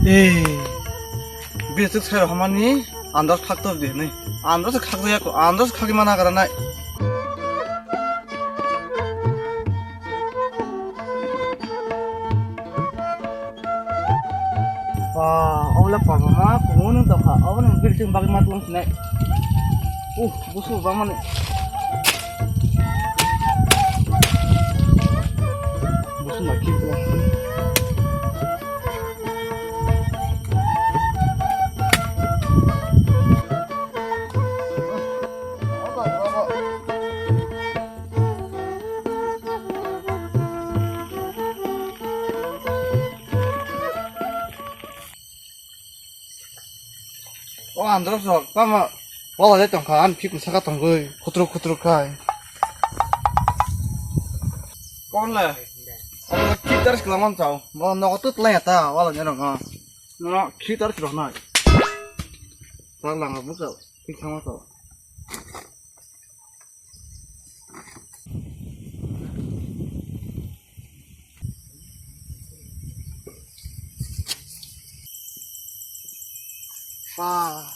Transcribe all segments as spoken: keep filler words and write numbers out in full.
Ei, bisik sai rohmani andar khaktor di ni. Andar se khak ya ko, andar se khak mana kara nai. Ba, ola korma ma kumun to kha, ola bisik bagi mat long sinai. Uh, busu bang mani. Busu ma ki. O andros rok tamo wala de tongkha, ani phikung saka tongwi khutruk khutruk khai. Kon le? Obo kitar se lamang chao. Bo nogo tut lai ta wala ni rong. No kitar se rong nai. Ta langa buka. Thik thangma chao. Ba,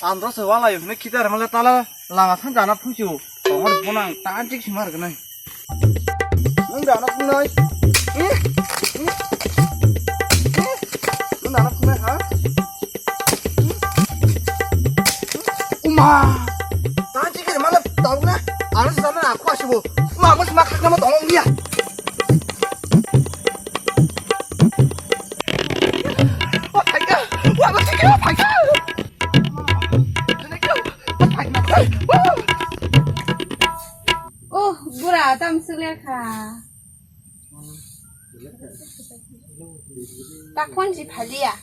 andro se wala yune kitar mala tala langa san jana phuchu. Tongor bonang tanjik simar gnai. Nang jana phunai. Eh? Eh? Eh? Nang jana phunai ha? Uma! Tanjik mana tau na? Ano sama aku asibo. Uma, mas makak nama tong dia. Oh, bura tam sule kha. Takhon si phalia.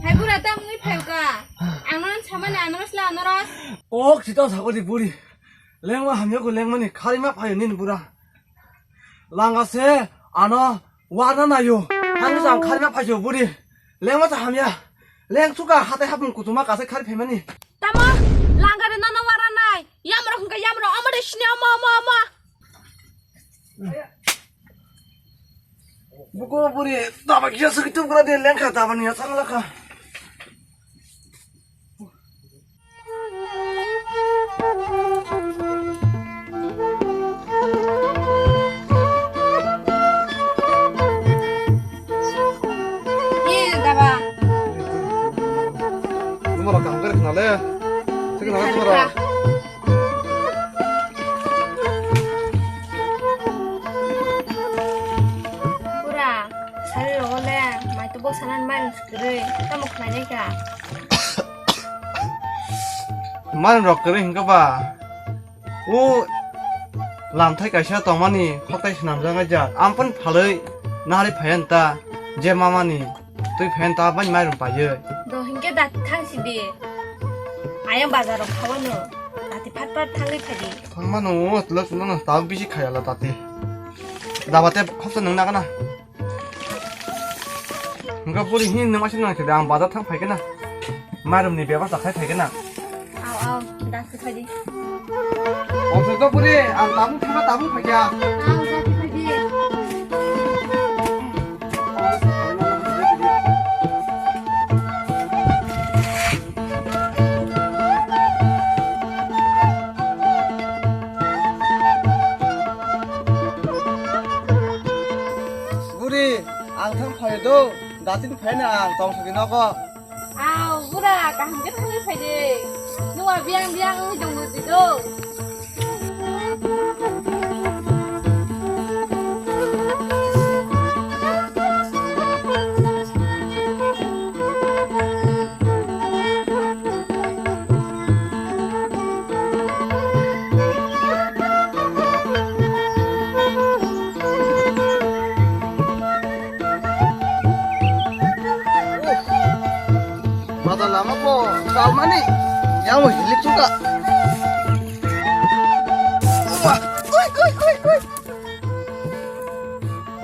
Hai bura tam ngi phayo ka. Ang non samani anoros la anoros. Ok, sita sakoti buri. Lengma hamya ko lengmani kharima phayo nin bura. Langa se ano warna nayo. Hanu jang kharima phayo buri. Lengma ta hamya. Leng suka hatai hapung kutuma kase khari phaimani. Tamo langari nono wara nai. Yamro hingka yamro amade sini ama ama ama. Buko buri daba kisa suki tum kura de lengkha daba niya sanglaka. Ni daba. Numara kaham kari khna le. Thik na numara. Pura sari rogo le mai to bo sanan mai kwrwi tamo khlainai ka. Manrok kwrwi hwnkhe ba o lamthai kaisa tongmani khoktai swnamjaknai jak. Ampon phalwi nari phaiyan ta je mamani twi phaiyan ta bani mairum paiwi. Do hwnkhe da thangsi di. Ayang bazar rok khawano. Dati phat phat thangwi phai di. Thangmano o twlak twlak no tabuk bisi khayala dati. Dabate khopsa nung nagana. Hingke puri hin nung asin nang sidi ang bazar thang phaikena. Marum ni bebasta khai phaikena. Au, au, dasi phai di. Omsok to puri ang tabuk thangma tabuk phaikya. Au, dasi phai di. Buri, ang thang phai do, datin phai na ang tong sagi nogo. Au, bura, kaham khe thangwi phai de. Nuwa biyang biyang wngwi tong di do. Mata lama po kalmani. Yang mo hilik suka. Wah, oi, oi, oi, oi.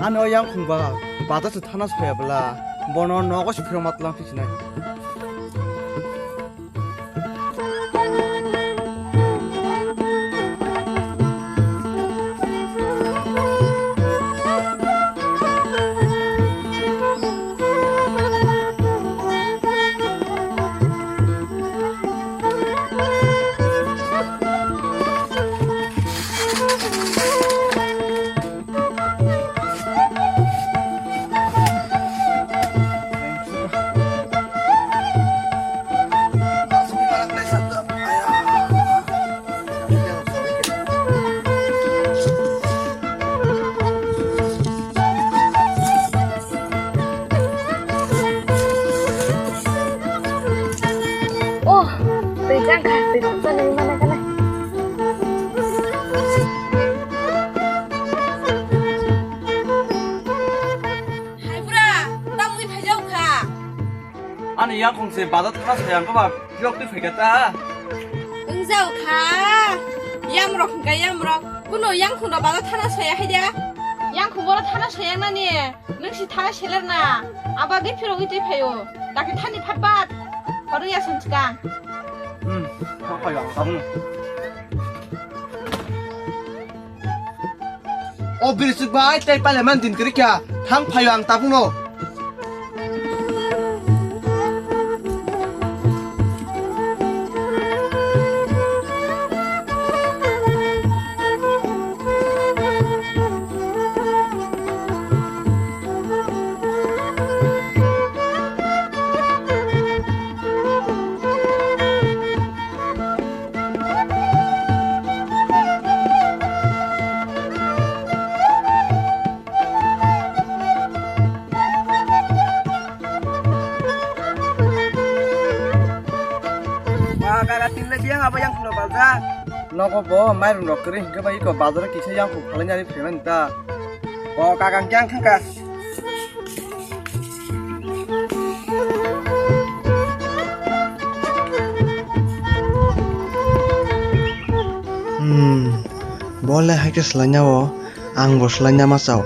Ano yang khungba, bata se thana soya bela, bono nogo se phirok matlang phi sinai. Oh, twi chang kha, twi khoksa nini mana kala. Hai bura, tamni phai jao kha. Ani yang khong se bazar thana sayang kha ba, yok twi phai kha ta. Wng jao kha. Yam rok hingka yam rok. Kuno yang khong rok bazar thana saya hai dia. Yang khong boro thana saya nani. Nwng si thana seler na, abagwi phirogwi twi phaio. Dakhe thani phat bat. Khorwi ya sung chikang. Hmm, thang phaio ang tabukno. O birsuk bai tei pailaimani din kwrwi kha. Thang phaio ang tabukno. Ba, kaka, tinle biyang abo yang kulo balja. Nogo bo mairum rok kwrwi hwnkhe bai iko bazaro kisa yang kuk phalai nani phaimani ta. Bo kaka hwnkhe ang thangkha. Hmm, bo le hai khe swlaina o, ang bo swlaina ma chao.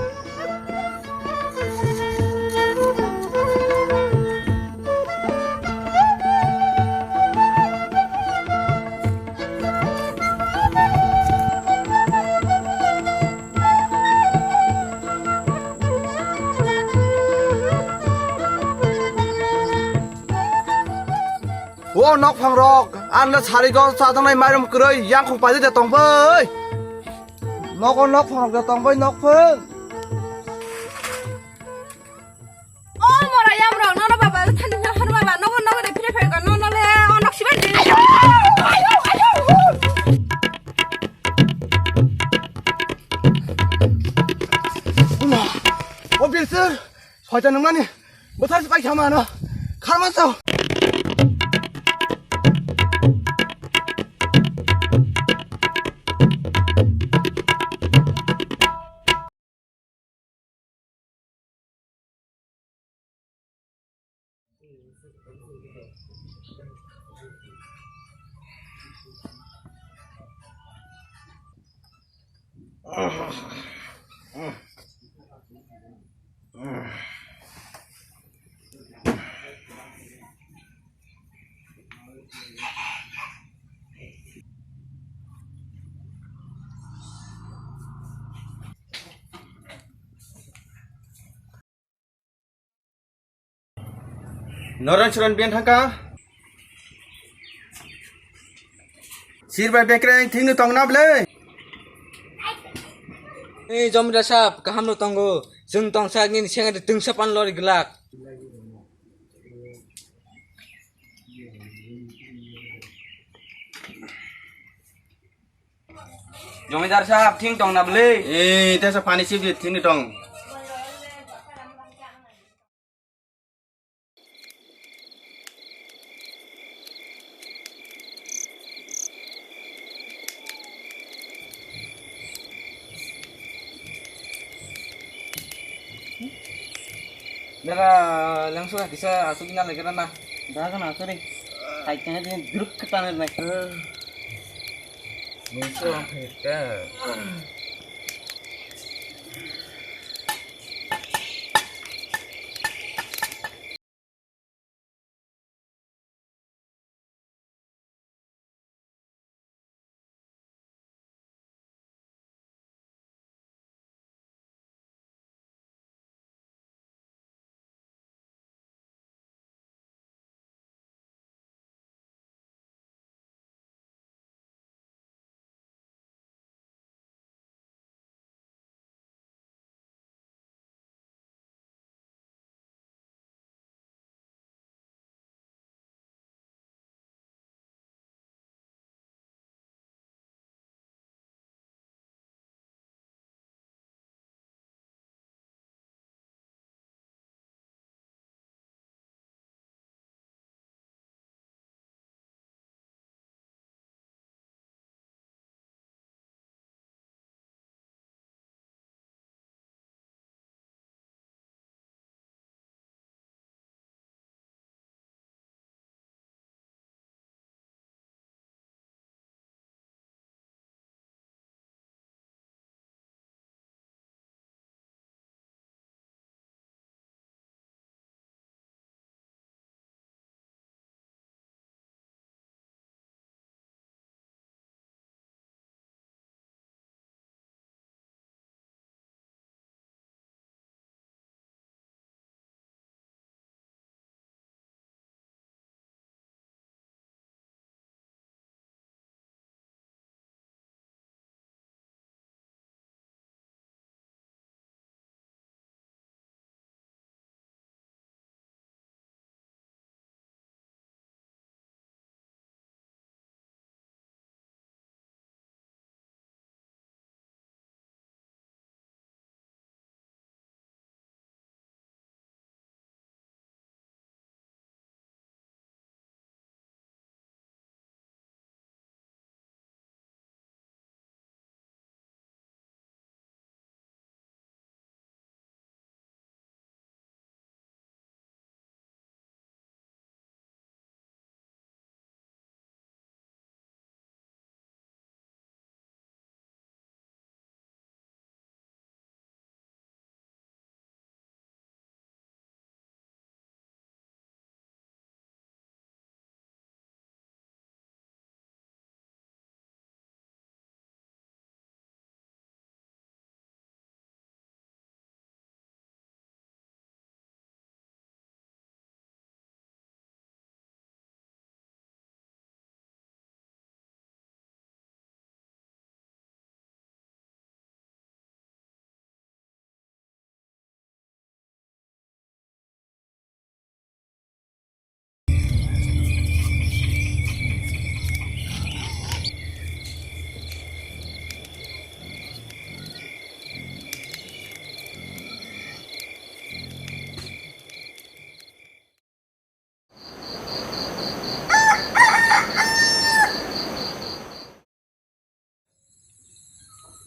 O nokphang rok, ang le sari go chajaknai mairum kwrwi yang khuk paidi de tong bai. Nogo nokphang rok de tong bai nokphang. O mora yam rok, nono baba, thani na har baba, nogo nogo de phire phire go, nono le o nok sibai de. O ma, o birsir, soita nungmani, bwthar si pai sama no, kharma sao. Noran Soran biyan thangka. Sir bai bekreng thingni tong na ble. Ei, Jomida sap, kaham no tongo. Jung tong sak nini senga de tungsa pan lori glak. Jomidar sahab, thing tong na bwle? Eh, tesa pani sip di, thing ni tong. Nera langsu ka kisa asuk ina lagi rana. Daga na asuri. Hai kena din duruk ketana nai. Musuh kita.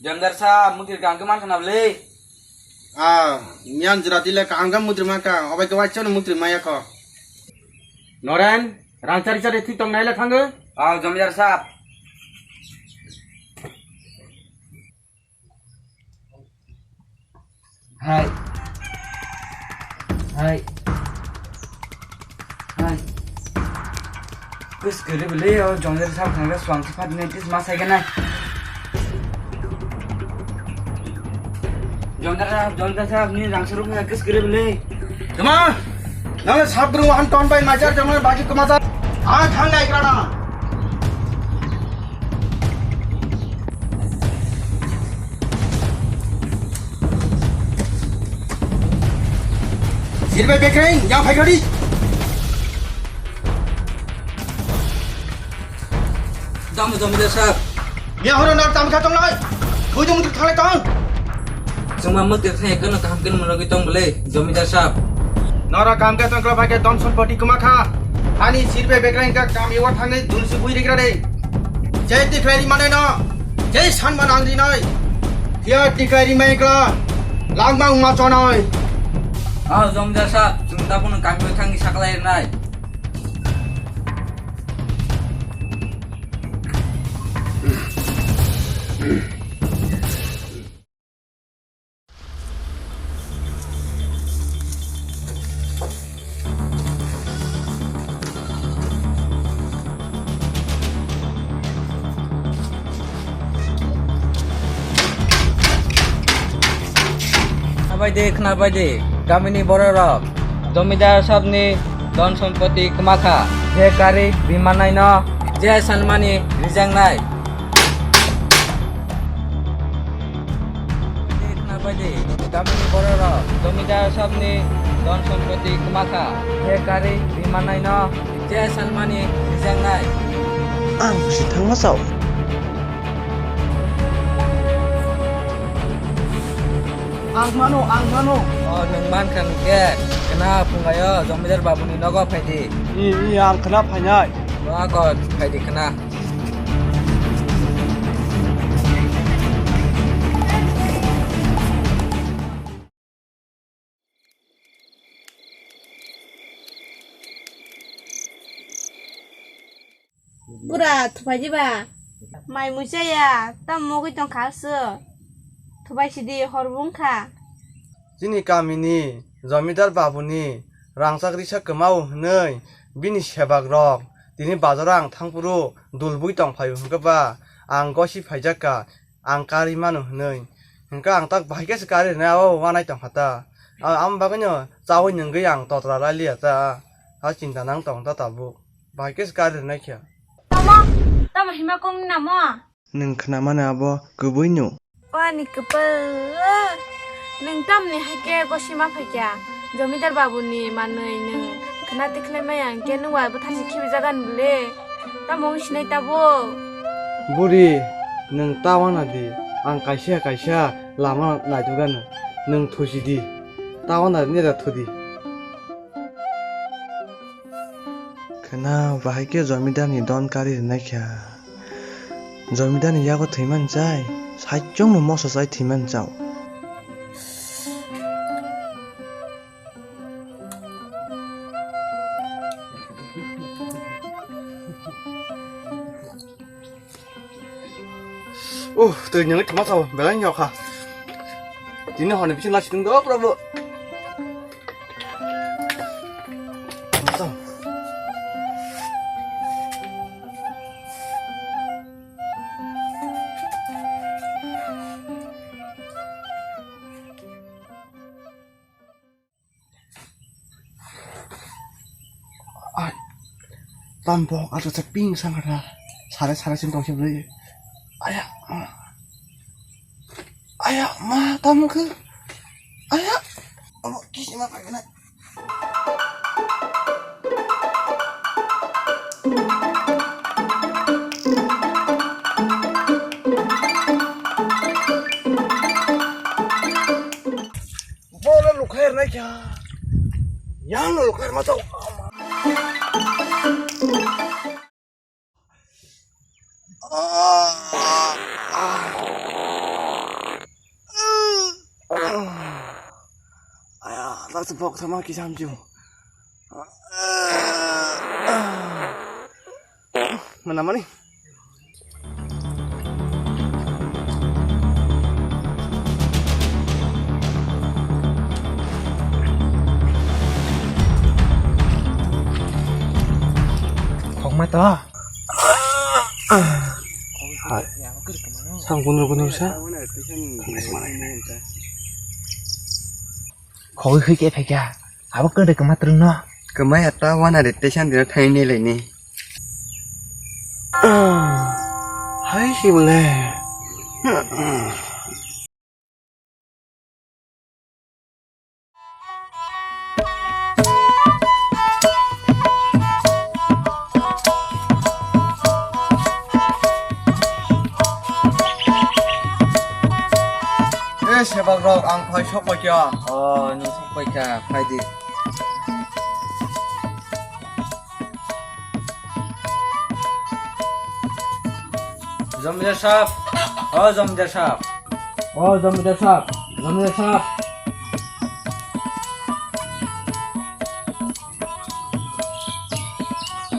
Jomdar sahab, mukti kaham khe mankha na bwle? Ah, miyan jora tile kaham khe mukti mankha, obai khe waisa no mukti maya kho. Noren, rang chari chari thik tong naila thango. Ah, jomdar sahab. Hai. Hai. Hai. Kus kere bele, o jongder sahab thangla swang sifat ne tis ma sai gana. Jongder sahab, jongder sahab ni rang saruk na kus kere bele. Tama. Nang sahab guru han ton bai majar jongder bagi kemata. Ah, thang nai kana. Sirbai bekreng, yang phai kadi. Dam, dam, dam, sir. Miya horo nar tam kha tongnai. Thujung tu thalai tong. Chwngma mwtwi thai kono kaham khe mwnogwi tong bwle, jomidar sahab. Nora kaham khe tong kla phai khe don sompoti kwma kha. Ani sirbe bekreng ka kam iwa thangwi dulsi bui rigra de. Je tikhlai ri mane no. Je sanma nang ri noi. Phiya tikhlai ri mai kla. Langma wngma chonoi. Ah, jomidar sahab, chwng tabukno kami thangwi saklai rwnai. Khnabai de, khnabai de, kamini bororok, jomidar sabni don sompoti kwmakha, je kari bimanai no, je sanmani rijaknai. Khnabai de, kamini bororok, jomidar sabni don sompoti kwmakha, je kari bimanai no, je sanmani rijaknai. Ang busi thangma sao. Ang mano, ang mano. O, nwng mankha hwnkhe, khna phungaio, jomidar babuni nogo phaidi. I, i, ang khna phainai. Nogo phaidi khna. Bura, thupai diba? Mai muichaya, tam mogwi tongkha se. Thupai sidi, hor bo wngkha. Chini kamini jomidar babuni rangchak risa kwmao hwnwi bini sebak rok tini bazaro ang thangphuru dulbwi tongphaio hwnkhe ba ang gosi phaijakka. Ang kari mano hwnwi. Hwnkhe ang tak bahai khe se kari rwnai, abo uanai tongkha ta. A-, amo bagwino chaui nwngwi ang totra lai liya ta. A chinta nang tong ta tabuk. Bahai khe se kari rwnai khe. Tamo, tamo hima kong namo? Nwng khna mano abo kwbui no. O ani kwpal, nwng tamni hai khe gosi ma phaikha? Jomidar babuni manwi nwng khna tikhlai maya hwnkhe nwng bai bwtharsi khibijagan bwle. Tamo wng sinai tabuk? Buri, nwng ta wana di, ang kaisa kaisa lama naitugano, nwng thusi di, ta wana neda thudi. Khna bahai khe jomidar ni don kari rwnai kha. Jomidar ni yago thwimani chai, saichung no moso chai thwimani chao. Uh, twi nyangwi thwma sao, belai nyok kha. Tini hwnwi bisingo lasi tong do, pura bo. Ai, tam bok acha cha ping sang kha. Sare sare sin tong se bwlai. Aya. Aya ma tam khe. Aya. Amo kisi ma paikna. Bola lukhai rwnai kha. Yang no lukhai rwma tong. Ah, ah. Bok thama kisa hamju. Mana mani? Khokma to. Hai. Sang gunur gunur sa. Khogwi khwi khe phaikha. Abo kwrwi kwma twrwngno. Kwmai ata wana de tesan dina thaini laini. Hai si bole. Eh, sebak rok, ang phai sok paikha. Oh, nung sok paikha, phai di. Jomidar sahab, oh jomidar sahab, oh jomidar sahab, jomidar sahab.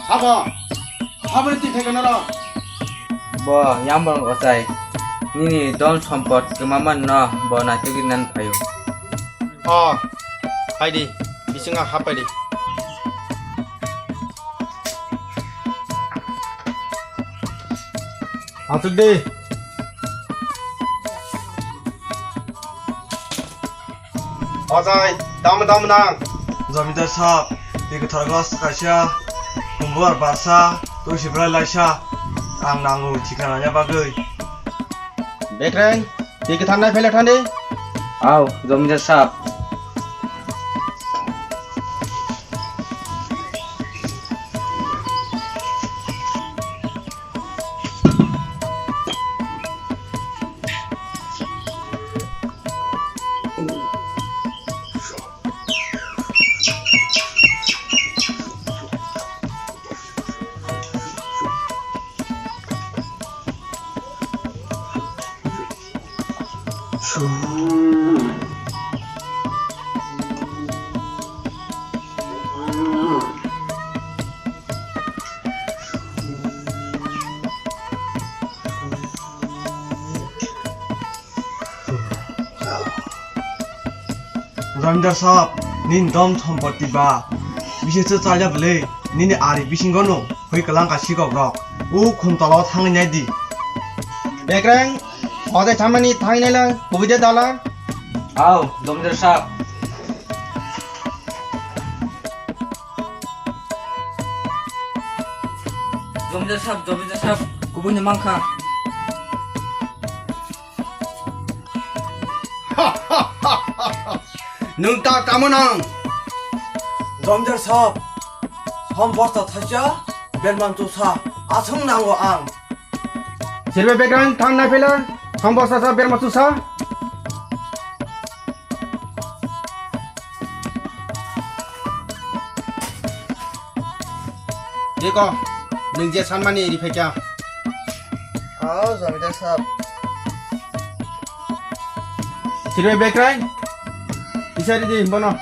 Abo, abo ni twi phaikha norok? Bo yang borok ochai, nini don sompot kwmaman no bo naitugwi nan phaio. Oh, hai di, bisingo hap pai di. Asuk di. Ojai, dam dam nang. Jomidar sahab, twi kwthar gos kaisa, kumbuar barsa, twi sibrai laisa, ang nango thikana ya bagwi. Bekreng, twi kwthar nai phele thani. Au, jomidar sahab. Jomidar sahab, nini dom sompoti ba, bisi se chalya bwle, nini ari bisingo no hoi kwlang ka sikok rok, u khum tola o thangwi nai di. Bekreng, ode chamani thangwi nai la, kubui de dala. Au, jomidar sahab. Jomidar sahab, jomidar sahab, kubui ni mankha. Nwng ta tamo nang? Jomidar sahab, som bosta thaisa, belman chusa, aswng nango ang. Sirbe bekreng thang nai phela, som bosta sa belman chusa. Deko, nwng je sanmani ri phaikha. Ao, jomidar sahab. Sirbai bekreng, isa ridi bono.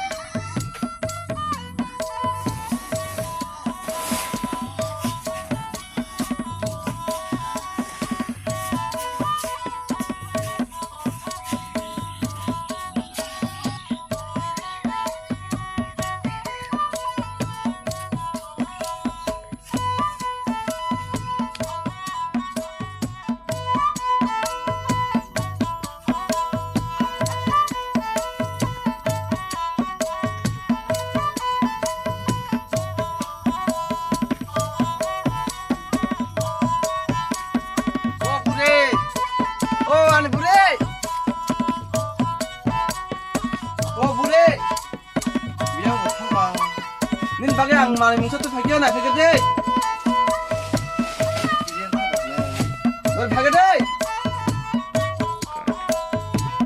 O bwrwi! O ani bwrwi! O bwrwi! Biyang bo thangma. Nini bagwi ang manwi mungsa twi phaikhe na phaikhe de. Dol phaikhe de.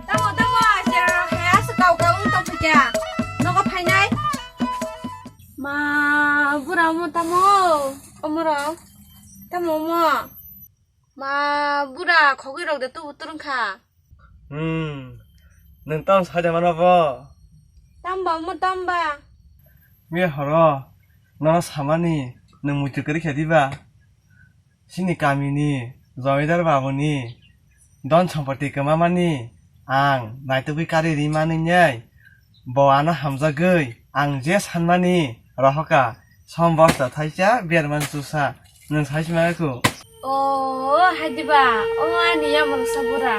Tamo, tamo, aswk hai aswk kau kau wng tong phaikhe. Nogo phainai. Ma, bura omo tamo? Omorok. Tamo omo? Ma, bura khogwi rok de tubu turung kha. Hmm. Nwng tamo sai de mano bo? Tamba omo tamba? Miya horo, nono samani, nwng muitu kwrwi kha diba? Chini kamini jomidar babuni don sompoti kwmamani ang naitugwi karwi ri manwi nai, bo ano hamjagwi ang je sanmani rohoka, som bosta thaisa berman chusa, nwng sai sima kho. O, hai diba? O ani yamrwksa bura.